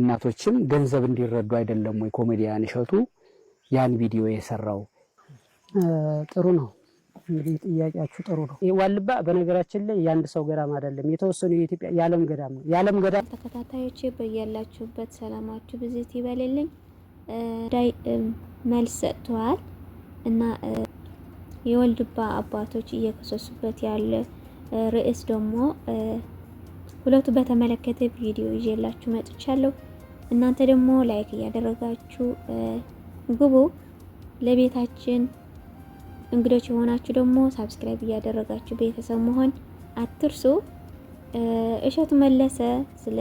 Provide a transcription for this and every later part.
እናቶችም ገንዘብ እንዲረዱ አይደለም ወይ ኮሜዲያን እሸቱ ያን ቪዲዮ የሰራው? ጥሩ ነው። እንግዲህ ጥያቄያችሁ ጥሩ ነው። ዋልባ በነገራችን ላይ የአንድ ሰው ገዳም አይደለም፣ የተወሰኑ የኢትዮጵያ የዓለም ገዳም ነው። የዓለም ገዳም። ተከታታዮቼ፣ በያላችሁበት ሰላማችሁ ብዝት ይበልልኝ። ዳይ መልስ ሰጥተዋል እና የወልድባ አባቶች እየከሰሱበት ያለ ርዕስ ደግሞ ሁለቱ በተመለከተ ቪዲዮ ይዤላችሁ መጥቻለሁ። እናንተ ደግሞ like እያደረጋችሁ ግቡ። ለቤታችን እንግዶች የሆናችሁ ደግሞ subscribe እያደረጋችሁ ቤተሰብ መሆን አትርሱ። እሸቱ መለሰ ስለ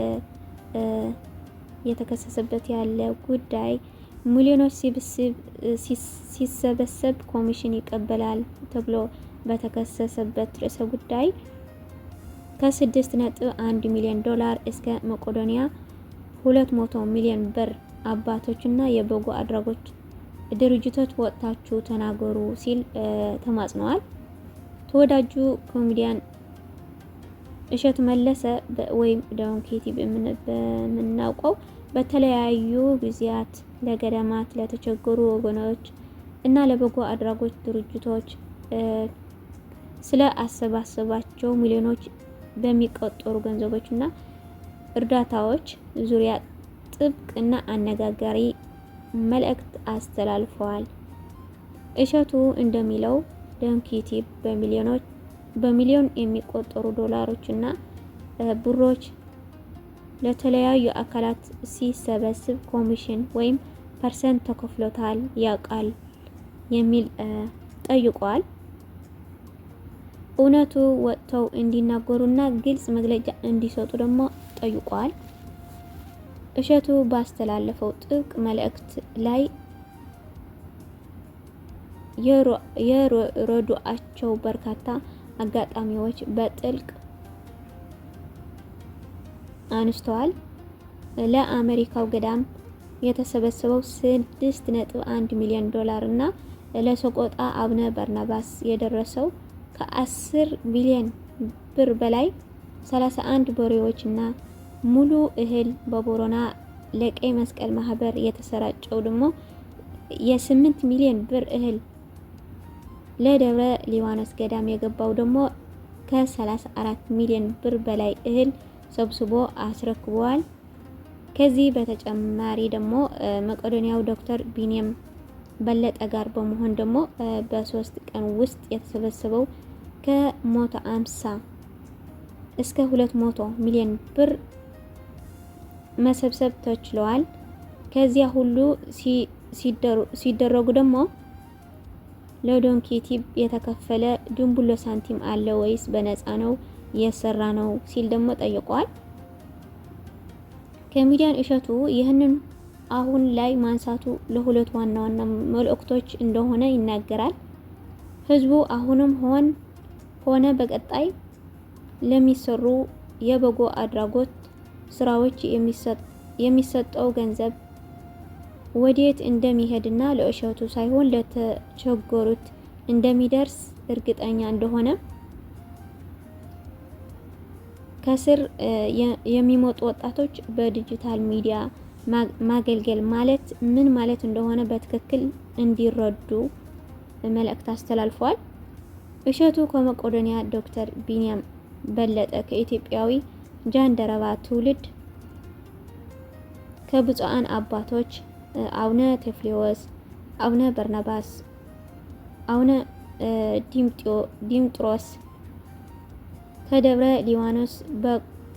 የተከሰሰበት ያለ ጉዳይ ሚሊዮኖች ሲሰበሰብ ኮሚሽን ይቀበላል ተብሎ በተከሰሰበት ርዕሰ ጉዳይ ከ6.1 ሚሊዮን ዶላር እስከ መቄዶንያ 200 ሚሊዮን ብር አባቶችና የበጎ አድራጎት ድርጅቶች ወጥታችሁ ተናገሩ ሲል ተማጽነዋል። ተወዳጁ ኮሜዲያን እሸቱ መለሰ ወይም ዶንኪ ቲዩብ በምናውቀው በተለያዩ ጊዜያት ለገዳማት፣ ለተቸገሩ ወገኖች እና ለበጎ አድራጎት ድርጅቶች ስለ አሰባሰባቸው ሚሊዮኖች በሚቆጠሩ ገንዘቦችና እርዳታዎች ዙሪያ ጥብቅ እና አነጋጋሪ መልእክት አስተላልፈዋል። እሸቱ እንደሚለው ዶንኪ ቲዩብ በሚሊዮን የሚቆጠሩ ዶላሮች እና ብሮች ለተለያዩ አካላት ሲሰበስብ ኮሚሽን ወይም percent ተከፍሎታል ያውቃል የሚል ጠይቋል። እውነቱ ወጥተው እንዲናገሩና ግልጽ መግለጫ እንዲሰጡ ደግሞ ጠይቋል። እሸቱ ባስተላለፈው ጥብቅ መልእክት ላይ የረዱአቸው በርካታ አጋጣሚዎች በጥልቅ አንስተዋል። ለአሜሪካው ገዳም የተሰበሰበው 6.1 ሚሊዮን ዶላር እና ለሰቆጣ አቡነ በርናባስ የደረሰው ከ10 ቢሊዮን ብር በላይ፣ 31 በሬዎች እና ሙሉ እህል በቦረና ለቀይ መስቀል ማህበር የተሰራጨው ደግሞ የ8 ሚሊዮን ብር እህል፣ ለደብረ ሊባኖስ ገዳም የገባው ደግሞ ከ34 ሚሊዮን ብር በላይ እህል ሰብስቦ አስረክበዋል። ከዚህ በተጨማሪ ደግሞ መቄዶንያው ዶክተር ቢኒያም በለጠ ጋር በመሆን ደግሞ በ3 ቀን ውስጥ የተሰበሰበው ከ150 እስከ 200 ሚሊዮን ብር መሰብሰብ ተችሏል። ከዚያ ሁሉ ሲደረጉ ደግሞ ለዶንኪ ቲዩብ የተከፈለ ድንቡሎ ሳንቲም አለ ወይስ በነፃ ነው የሰራ ነው ሲል ደግሞ ጠይቋል። ኮሜዲያን እሸቱ ይህንን አሁን ላይ ማንሳቱ ለሁለት ዋና ዋና መልእክቶች እንደሆነ ይናገራል። ህዝቡ አሁንም ሆነ በቀጣይ ለሚሰሩ የበጎ አድራጎት ስራዎች የሚሰጠው ገንዘብ ወዴት እንደሚሄድና ለእሸቱ ሳይሆን ለተቸገሩት እንደሚደርስ እርግጠኛ እንደሆነ፣ ከስር የሚመጡ ወጣቶች በዲጂታል ሚዲያ ማገልገል ማለት ምን ማለት እንደሆነ በትክክል እንዲረዱ መልእክት አስተላልፏል። እሸቱ ከመቄዶንያ ዶክተር ቢንያም በለጠ፣ ከኢትዮጵያዊ ጃንደረባ ትውልድ ከብፁዓን አባቶች አቡነ ቴዎፍሎስ፣ አቡነ በርናባስ፣ አቡነ ዲምጥሮስ፣ ከደብረ ሊባኖስ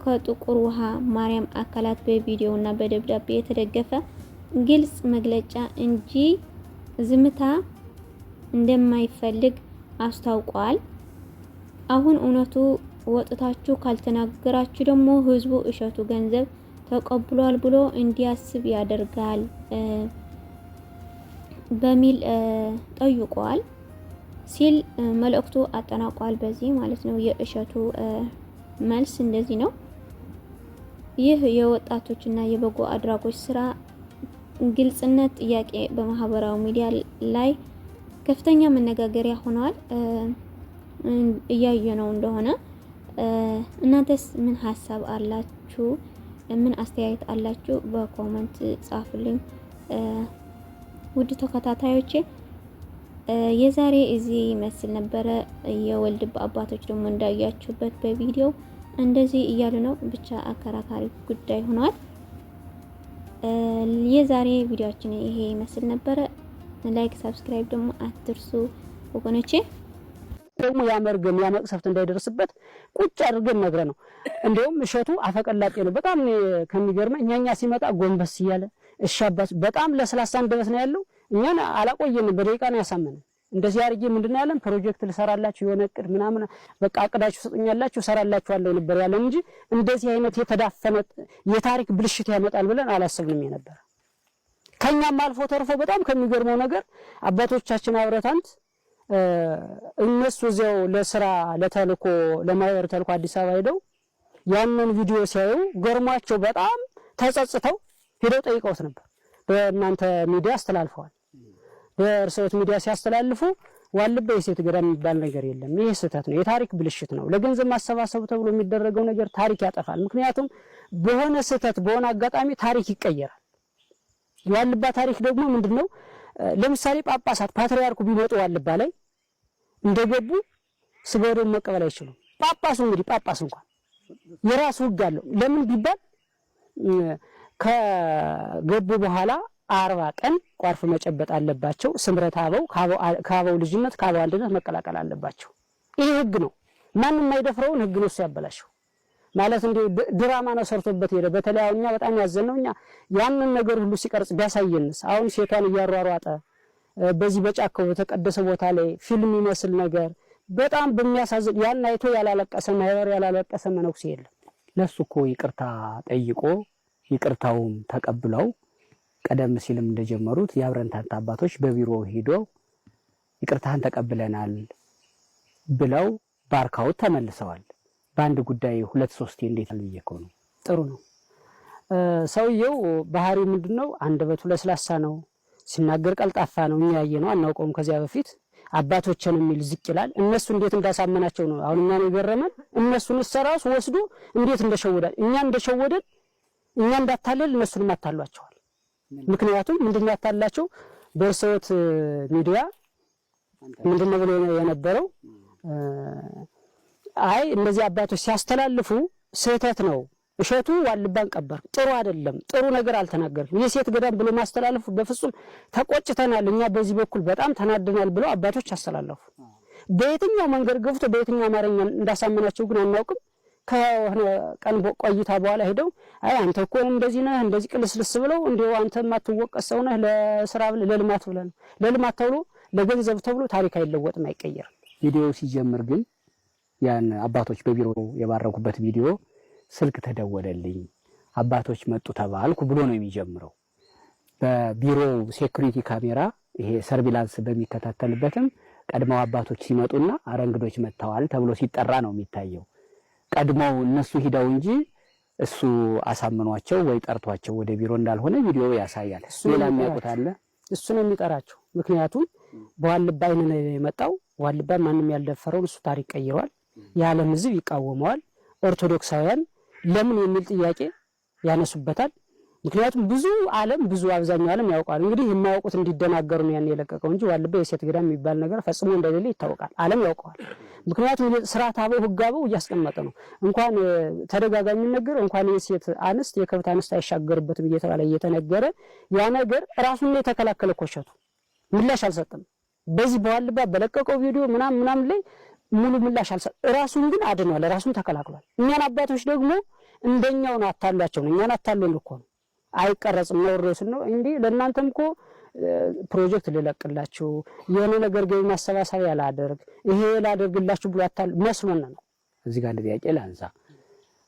ከጥቁር ውሃ ማርያም አካላት በቪዲዮ እና በደብዳቤ የተደገፈ ግልጽ መግለጫ እንጂ ዝምታ እንደማይፈልግ አስታውቋል። አሁን እውነቱ ወጥታችሁ ካልተናገራችሁ ደግሞ ህዝቡ እሸቱ ገንዘብ ተቀብሏል ብሎ እንዲያስብ ያደርጋል በሚል ጠይቋል ሲል መልእክቱ አጠናቋል። በዚህ ማለት ነው የእሸቱ መልስ እንደዚህ ነው። ይህ የወጣቶችና የበጎ አድራጎት ስራ ግልጽነት ጥያቄ በማህበራዊ ሚዲያ ላይ ከፍተኛ መነጋገሪያ ሆነዋል። እያየ ነው እንደሆነ እናንተስ ምን ሀሳብ አላችሁ? ምን አስተያየት አላችሁ? በ comment ጻፉልኝ። ውድ ተከታታዮቼ የዛሬ እዚህ ይመስል ነበረ። የወልድባ አባቶች ደግሞ እንዳያችሁበት በቪዲዮ እንደዚህ እያሉ ነው። ብቻ አከራካሪ ጉዳይ ሆኗል። የዛሬ ቪዲዮአችን ይሄ ይመስል ነበረ። like፣ subscribe ደግሞ አትርሱ ወገኖቼ። ደግሞ ያ መርገም ያ መቅሰፍት እንዳይደርስበት ቁጭ አድርገን ነግረ ነው። እንደውም እሸቱ አፈቀላጤ ነው። በጣም ከሚገርመ እኛኛ ሲመጣ ጎንበስ እያለ እሺ አባት በጣም ለስላሳ አንደበት ነው ያለው። እኛን አላቆየንም፣ በደቂቃ ነው ያሳመነን። እንደዚህ አድርጌ ምንድነው ያለን ፕሮጀክት ልሰራላችሁ የሆነ እቅድ ምናምን በቃ አቅዳችሁ ሰጡኛላችሁ እሰራላችኋለሁ ነበር ያለን እንጂ እንደዚህ አይነት የተዳፈነ የታሪክ ብልሽት ያመጣል ብለን አላሰብንም የነበረ። ከኛም አልፎ ተርፎ በጣም ከሚገርመው ነገር አባቶቻችን አብረታንት እነሱ እዚያው ለስራ ለተልኮ ለማህበር ተልኮ አዲስ አበባ ሄደው ያንን ቪዲዮ ሲያዩ ገርሟቸው በጣም ተጸጽተው ሄደው ጠይቀውት ነበር። በእናንተ ሚዲያ አስተላልፈዋል። በእርስዎት ሚዲያ ሲያስተላልፉ ዋልባ የሴት ገዳም የሚባል ነገር የለም፣ ይህ ስህተት ነው፣ የታሪክ ብልሽት ነው። ለገንዘብ ማሰባሰቡ ተብሎ የሚደረገው ነገር ታሪክ ያጠፋል። ምክንያቱም በሆነ ስህተት በሆነ አጋጣሚ ታሪክ ይቀየራል። የዋልባ ታሪክ ደግሞ ምንድነው? ለምሳሌ ጳጳሳት ፓትርያርኩ ቢመጡ ዋልባ ላይ እንደገቡ ስጋ ወደሙ መቀበል አይችሉም። ጳጳሱ እንግዲህ ጳጳስ እንኳን የራሱ ሕግ አለው። ለምን ቢባል ከገቡ በኋላ 40 ቀን ቋርፍ መጨበጥ አለባቸው። ስምረት አበው ከአበው ልጅነት ከአበው አንድነት መቀላቀል አለባቸው። ይህ ሕግ ነው። ማንም የማይደፍረውን ሕግ ነው እሱ ያበላሸው። ማለት እንደ ድራማ ነው ሰርቶበት ሄደ። በተለይ አሁን እኛ በጣም ያዘነው እኛ ያንን ነገር ሁሉ ሲቀርጽ ቢያሳየንስ? አሁን ሴቷን እያሯሯጠ በዚህ በጫካው በተቀደሰ ቦታ ላይ ፊልም ይመስል ነገር በጣም በሚያሳዝን ያን አይቶ ያላለቀሰ ማህበር ያላለቀሰ መነኩሴ የለም። ለሱ እኮ ይቅርታ ጠይቆ ይቅርታውም ተቀብለው ቀደም ሲልም እንደጀመሩት የአብረንታንት አባቶች በቢሮ ሂዶ ይቅርታህን ተቀብለናል ብለው ባርካውት ተመልሰዋል። በአንድ ጉዳይ ሁለት ሶስቴ እንዴት ብዬ እኮ ነው። ጥሩ ነው። ሰውየው ባህሪው ምንድነው? አንደበቱ ለስላሳ ነው። ሲናገር ቀልጣፋ ነው። እኛ ያየነው አናውቀውም ከዚያ በፊት አባቶችን የሚል ዝቅ ይላል። እነሱ እንዴት እንዳሳመናቸው ነው አሁን እኛን የገረመን። እነሱን ራሱ ወስዶ እንዴት እንደሸወዳል እኛ እንደሸወደን እኛ እንዳታለል እነሱንም አታሏቸዋል። ምክንያቱም ምንድነው ያታላቸው? በእርስዎት ሚዲያ ምንድነው ብሎ የነበረው? አይ እነዚህ አባቶች ሲያስተላልፉ ስህተት ነው፣ እሸቱ ዋልባን ቀበር ጥሩ አይደለም፣ ጥሩ ነገር አልተናገርም፣ የሴት ገዳም ብሎ ማስተላለፉ በፍጹም ተቆጭተናል፣ እኛ በዚህ በኩል በጣም ተናደናል ብለው አባቶች አስተላለፉ። በየትኛው መንገድ ገብቶ በየትኛው አማርኛ እንዳሳመናቸው ግን አናውቅም። ከሆነ ቀን ቆይታ በኋላ ሄደው አይ አንተ እኮ እንደዚህ ነህ እንደዚህ ቅልስልስ ብለው እንዲያው አንተ የማትወቀስ ሰው ነህ፣ ለስራ ብለህ ለልማት ብለህ ነው ለልማት ተብሎ ለገንዘብ ተብሎ ታሪክ አይለወጥም፣ አይቀየርም። ቪዲዮ ሲጀምር ግን ያን አባቶች በቢሮ የባረኩበት ቪዲዮ ስልክ ተደወለልኝ፣ አባቶች መጡ ተባልኩ ብሎ ነው የሚጀምረው። በቢሮው security ካሜራ ይሄ surveillance በሚከታተልበትም ቀድመው አባቶች ሲመጡና አረ እንግዶች መጥተዋል ተብሎ ሲጠራ ነው የሚታየው። ቀድመው እነሱ ሂደው እንጂ እሱ አሳምኗቸው ወይ ጠርቷቸው ወደ ቢሮ እንዳልሆነ ቪዲዮ ያሳያል። ሌላ የሚያውቁት አለ? እሱ ነው የሚጠራቸው። ምክንያቱም በዋልባ አይን ነው የመጣው። ዋልባ ማንም ያልደፈረውን እሱ ታሪክ ቀይሯል። የዓለም ሕዝብ ይቃወመዋል። ኦርቶዶክሳውያን ለምን የሚል ጥያቄ ያነሱበታል። ምክንያቱም ብዙ ዓለም ብዙ አብዛኛው ዓለም ያውቃል። እንግዲህ የማያውቁት እንዲደናገሩ ነው ያን የለቀቀው እንጂ ዋልባ የሴት ገዳም የሚባል ነገር ፈጽሞ እንደሌለ ይታወቃል። ዓለም ያውቀዋል። ምክንያቱም ስርዓት አበው ሕግ አበው እያስቀመጠ ነው። እንኳን ተደጋጋሚ የሚነገረው እንኳን የሴት አንስት የከብት አንስት አይሻገርበትም እየተባለ እየተነገረ ያ ነገር ራሱን የተከላከለ ኮሸቱ ምላሽ አልሰጠም። በዚህ በዋልባ በለቀቀው ቪዲዮ ምናምን ምናምን ላይ ሙሉ ምላሽ አልሰጠም። ራሱን ግን አድኗል። ራሱን ተከላክሏል። እኛን አባቶች ደግሞ እንደኛው ነው አታሏቸው ነው። እኛን አታሉን እኮ ነው። አይቀረጽም ነው ሬስ ነው እንዴ? ለእናንተም እኮ ፕሮጀክት ልለቅላችሁ የሆነ ነገር ገቢ ማሰባሰቢያ ላደርግ ይሄ ላደርግላችሁ ብሎ አታሉ መስሎን ነው። እዚህ ጋር አንድ ጥያቄ ላንሳ።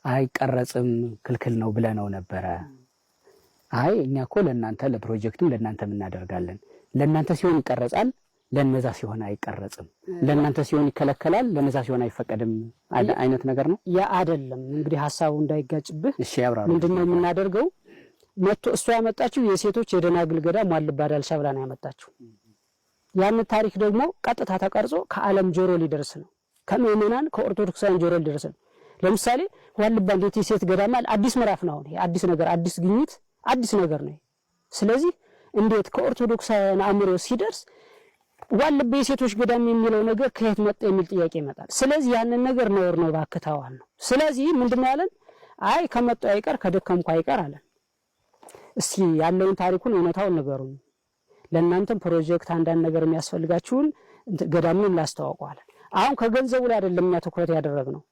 አይቀረጽም ክልክል ነው ብለነው ነበረ። አይ እኛ እኮ ለእናንተ ለፕሮጀክቱም ለእናንተም እናደርጋለን። ለእናንተ ሲሆን ይቀረጻል፣ ለነዛ ሲሆን አይቀረጽም? ለእናንተ ሲሆን ይከለከላል፣ ለነዛ ሲሆን አይፈቀድም አይነት ነገር ነው። ያ አይደለም እንግዲህ ሀሳቡ እንዳይጋጭብህ። እሺ ያብራሩ። ምንድነው የምናደርገው? መጥቶ እሷ ያመጣችው የሴቶች የደናግል ገዳም ዋልባ ዳልሻ ብላ ነው ያመጣችው። ያን ታሪክ ደግሞ ቀጥታ ተቀርጾ ከዓለም ጆሮ ሊደርስ ነው፣ ከምዕመናን ከኦርቶዶክሳውያን ጆሮ ሊደርስ ነው። ለምሳሌ ዋልባ እንዴት የሴት ገዳም አለ? አዲስ ምዕራፍ ነው። አሁን አዲስ ነገር፣ አዲስ ግኝት፣ አዲስ ነገር ነው። ስለዚህ እንዴት ከኦርቶዶክሳውያን አእምሮ ሲደርስ ዋልባ የሴቶች ገዳም የሚለው ነገር ከየት መጣ የሚል ጥያቄ ይመጣል። ስለዚህ ያንን ነገር ነውር ነው ባክተዋል ነው። ስለዚህ ምንድነው ያለን? አይ ከመጣው አይቀር ከደከምኩ አይቀር አለን። እስቲ ያለውን ታሪኩን እውነታውን ንገሩን፣ ለእናንተም ፕሮጀክት አንዳንድ ነገር የሚያስፈልጋችሁን ገዳሙን ላስተዋውቀዋለን። አሁን ከገንዘቡ ላይ አይደለም እኛ ትኩረት ያደረግነው፣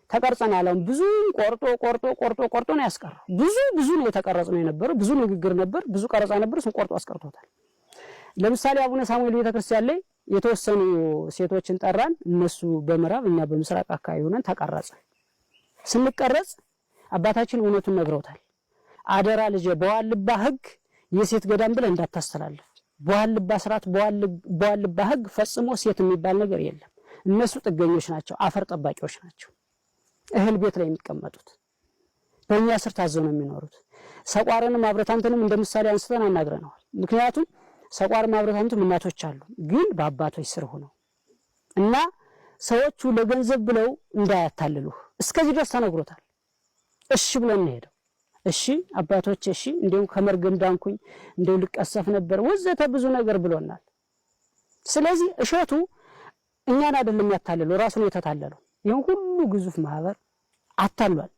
ተቀርጸናል። አሁን ብዙ ቆርጦ ቆርጦ ቆርጦ ቆርጦ ነው ያስቀረው። ብዙ ብዙ ነው የተቀረጽ ነው የነበረው። ብዙ ንግግር ነበር፣ ብዙ ቀረጻ ነበር። እሱን ቆርጦ አስቀርቶታል። ለምሳሌ አቡነ ሳሙኤል ቤተክርስቲያን ላይ የተወሰኑ ሴቶችን ጠራን። እነሱ በምዕራብ እኛ በምስራቅ አካባቢ ሆነን ተቀረጸ። ስንቀረጽ አባታችን እውነቱን ነግረውታል። አደራ ልጄ በዋልባ ሕግ የሴት ገዳም ብለህ እንዳታስተላልፍ፣ በዋልባ ስርዓት፣ በዋልባ ሕግ ፈጽሞ ሴት የሚባል ነገር የለም። እነሱ ጥገኞች ናቸው፣ አፈር ጠባቂዎች ናቸው። እህል ቤት ላይ የሚቀመጡት በእኛ ስር ታዘው ነው የሚኖሩት። ሰቋርንም አብረታንትንም እንደ ምሳሌ አንስተን አናግረነዋል። ምክንያቱም ሰቋርም አብረታንትም እናቶች አሉ፣ ግን በአባቶች ስር ሆነው እና ሰዎቹ ለገንዘብ ብለው እንዳያታልሉህ እስከዚህ ድረስ ተነግሮታል። እሺ ብለን እንሄደው። እሺ አባቶች፣ እሺ እንደው ከመርገም ዳንኩኝ፣ እንደው ልቀሰፍ ነበር ወዘተ ብዙ ነገር ብሎናል። ስለዚህ እሸቱ እኛን አይደለም ያታለለው፣ ራሱን የተታለለው። ይህን ሁሉ ግዙፍ ማህበር አታሏል።